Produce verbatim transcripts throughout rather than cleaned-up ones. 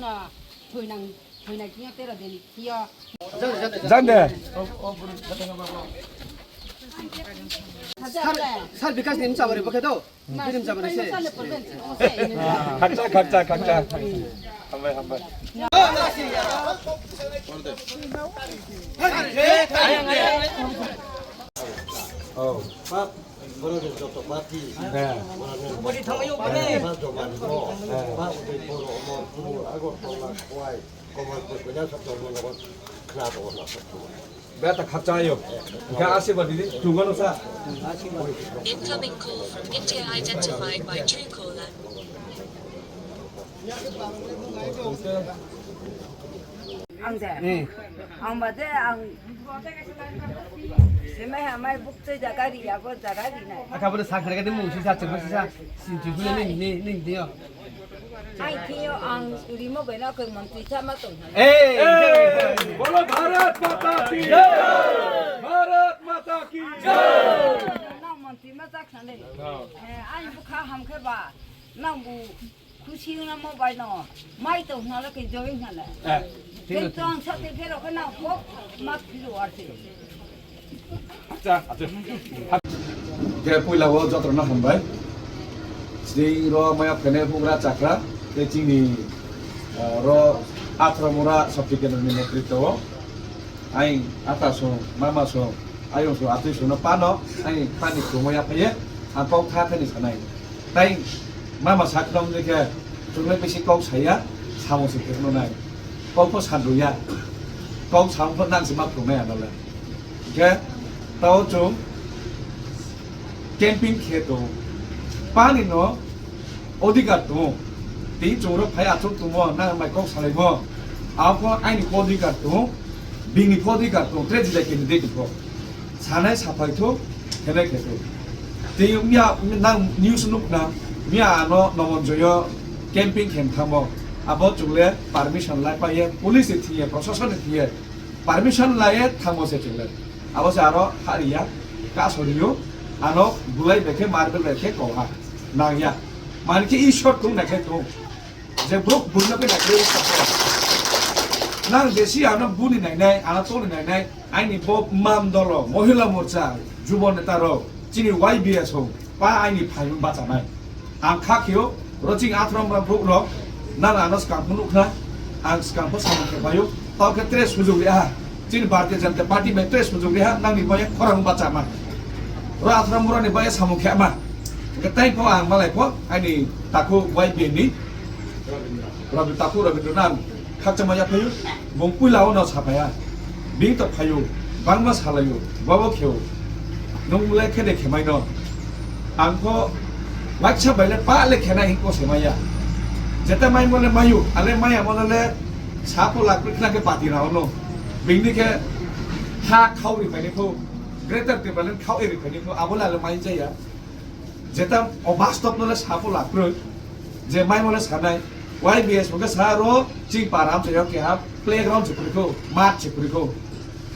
Thoinang, thoinai kiyo tero deni kiyo. Jande. Sir, sir, Bikash ni mchaba re, bokhe do. Birim jaba re se. Khakcha, khakcha, khakcha. Hambai, hambai. Oh. Borok ni joto party. Heh. Borok ni party joma ni bo. Heh. Ba Udaipur, Amarpur, Agartala, Khowai, Kamalpur, Kailashahar, Dharmanagar, khna tongo na sab. Beta khakcha ayo. Hingkhe asirwad ridi, chungo no sa. Incoming call from India identified by Truecaller. Ang de. Hmm. Ang ba de ang. Semai hamai buk tei jaga ri abo jaga ri nai. Aka bole sa khare kati mung sisa chuma sisa sinti bole ning ning ning dio. Ai kiyo ang rimo bena koi montri sama tong. Eh, bolo Bharat Mata ki jai. Bharat Mata ki jai. Nang montri ma tak sande. Eh, ai bukha hamkhe ba nang bu Khusi wngna mo bai no. Mai to hwnale ke joi hwnale. Eh, thik ase. Tong sa te phero khana kok ma phiro arte. Acha, acha. Ke puila o jotono hambai. Chini ro maya phene bugra chakra, te chini, ah, ro athra mura sabti kendro ni netritwo o. Ai ata song, mama song, ayong song, atwi song no pano, ai pani khumui aphaiye, ang kok tha thani sanai. Tai mama sak nong je khe, chungle bisi kok saya, samung se kheno nai. Kok pho sanduya. Kok samung pho nang se ma phunai anole. Khe, tao chung camping khe to. Pani no odhikar to. Tei chung ro phai achuk tumo, nang mai kok salai mo. Apho aini pho odhikar to. Bini pho odhikar to. Tre jidai kini de ko. Sanai sapai tho, khenai khe tho. Tei miya nang news nukna, miya ano Nomonjoyo camping khen thamo. Abo chungle permission lai paye, police thiye, proshashan thiye, permission laye thamo se chungle. Abo se aro hariya, kaso riyo, ano bulai bekhe, mar bekhe koha, nangya. Mani khe Ishwar tung naikhe tung. Je borok buino khe naikhe sakha. Nang besi ano buni nainai, ano toni nainai, aini bo mam dolo, mohila morcha, jubo neta rok, chini Y B S hok, pa aini phaimung bachanai. Ang kha khio, roching athrom rok borok rok, nang ano skang phunuk na, ang skang pho samung khe bayo, tao khe tre sujug ya. Chini Bharatiya Janata Party bai tei sujug riha nangni boya khorang bachama. Ro asra murani boya samung khema. Hingke tai pho ang malai pho aini takhuk Y B ni Rabi takhuk Rabindra Nath khakchangma yaphaio. Bung puila ono saphaya. Bini to phaio. Bangma salaio. Babo kheo. Nung le khede khemaino. Ang pho waisa bai le pa le khena hingko semaya. Jeta mai mo le mayu. Ale maya mo le sa pho lak khna khe pati na ono. Bini khe ha khao ri phaini pho, Greater Tipraland khao ri phaini pho, abo le mai jaya. Jeta o bastop no le sa pho lak roi, je mai mo le sanai, Y B S mo khe sa ro ching param se yok keha playground se kuri kho, mat se kuri kho.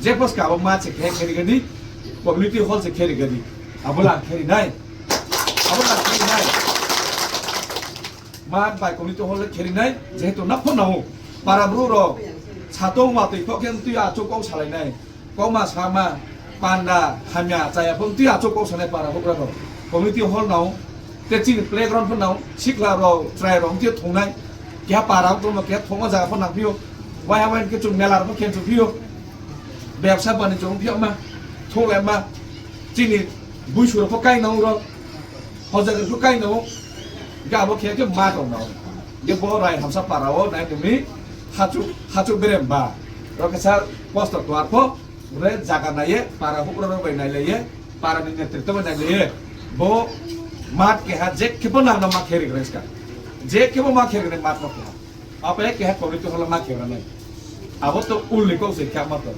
Je pos ka abo mat se khe kheri gadi, community hall se kheri gadi. Abo le ang kheri nai. Abo le ang kheri nai. Man bai community hall le kherinai, jehetu na phone nao. Para bru rok satong watwi kok khe twi achuk kok salainai. Kokma sama panda hamya chaya phone twi achuk kok sanai para bru rok. Community hall nao, te chini playground phone nao, sikla rok, chwrai rok twi thongnai. Kya para rok tongma kya thongma jaga phone nang phio. Wai ha wai ke chung mela rok khe chung phio. Bebsa bani chung phio ma. Thole ma. Chini bui sura pho kai nao rok. Hojaga rok kai no, ga bo khe khe ma tong no. Ge bo rai hamsa para o nai tumi hachu, hachu berem ba. Ro khe sa poster to arpho, re jaga nai ye, para hukro ro bai nai le ye, para ni netrito bai nai le ye. Bo mat keha je khe bo nang no ma khe ri gres ka. Je khe bo ma khe ri mat no keha. Apa ya keha community hall ma khe ri nai. Abo to ul ni kok se kya ma to.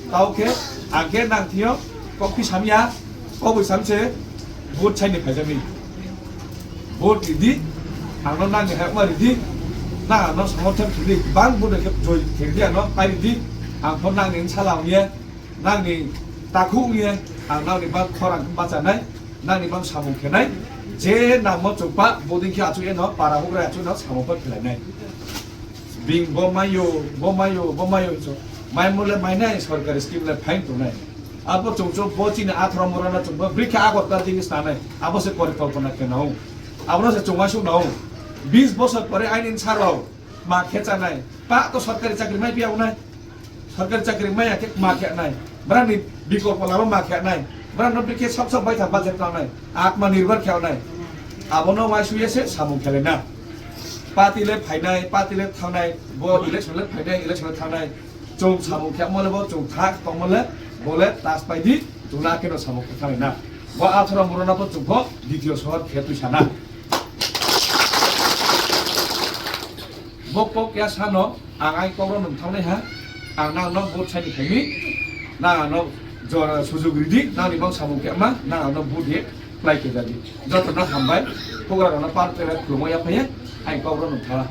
Tao khe, ang khe nang thio, kok phi samya, kok bai sam se, vote chai ni phaijami. Vote ridi, ang no nang ni hak ma ridi, nang ang no samorthon khidi, bang vote khe joi khidi ang no pai ridi, ang pho nang ni sala ong ye, nang ni takhu ong ye, ang nang ni bang khorang bachanai, nang ni bang samung khenai, je nang mo chukpa, boding khe achu ye no, para hugra achu no, samung pho khelai nai. Bing bo mayo, bo mayo, bo mayo hinso. Mai mole mainai, sorkari scheme le phain tongnai. Abo chwng chwng bo chini atharo mora na chwng bo brikha Agartala digi sanai. Abo se porikolpona khe nao. Abono se chwng waisuk nao. Bis bosor pore aini saro ma khe chanai. Pa to sorkari chakri mai piya unai. Sorkari chakri maya khe ma khe nai. Brani bikolpo lama ma khe nai. Brano bikhe sok sok bai thang budget tang nai. Atma nirbhar khe nai. Abono waisuye se samung khelai na. Party le phainai, party le thangnai, bo election le phainai, election le thangnai. Chwng samung khe mole bo chwng thak tong mole, bole tas pai di, juna khe no samung khe thangnai na. Bo atharo moro na bo chwng pho ditiyo sohor khe twi sana. Bo kok ya sano, ang ai kok rok nung thangnai ha, ang nang no vote sai ni khaimi, nang ang no jora sujug ridi, nang ni bang samung khe ma, nang ang no vote ye, plai khe jadi. Joto no hambai, program no par khe khulumui ya phai, ai kok rok nung thala.